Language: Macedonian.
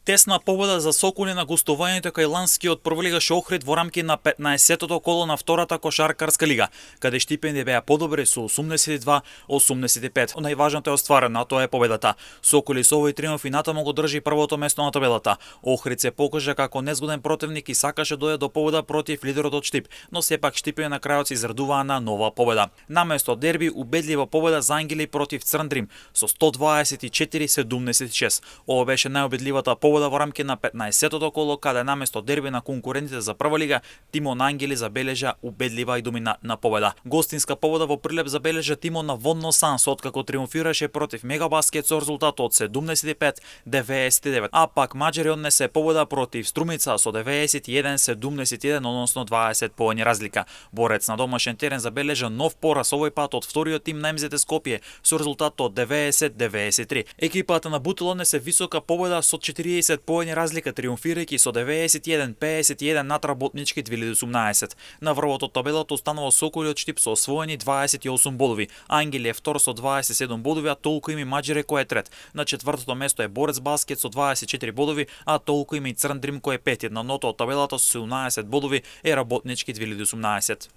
Тесна победа за Соколи на гостувањето кај ланскиот прволигаш Охрид во рамки на 15-тото коло на втората кошаркарска лига, каде Штипени беа подобри со 82-85. Најважното е остварено, а тоа е победата. Соколи со овој триумф и натаму го држи првото место на табелата. Охрид се покажа како незгоден противник и сакаше дојде до победа против лидерот од Штип, но сепак Штипени на крајот се израдуваа на нова победа. Наместо дерби, убедлива победа за Ангели против Црндрим со 124-76. Ова беше најубедливата победа во рамки на 15-тото коло, каде наместо дерби на конкурентите за прва лига, тимот на Ангели забележа убедлива и доминантна победа. Гостинска победа во Прилеп забележа тимот на Водно Санс, откако триумфираше против Мегабаскет со резултат од 75-99, а пак Маđари однесе победа против Струмица со 91-71, односно 20 поени разлика. Борец на домашен терен забележа нов пораз овој пат од вториот тим на МЗТ Скопје со резултат од 90-93. Екипата на Бутел однесе висока победа со 40 поени разлика, триумфирајќи со 91-51 над Работнички 2018. На врвот од табелата останува Соколи од Штип со освоени 28 бодови. Ангели е втор со 27 бодови, а толку им и Маđари кој е трет. На четвртото место е Борец Баскет со 24 бодови, а толку им и Црндрим кој е пети. На ното од табелата со 17 бодови е Работнички 2018.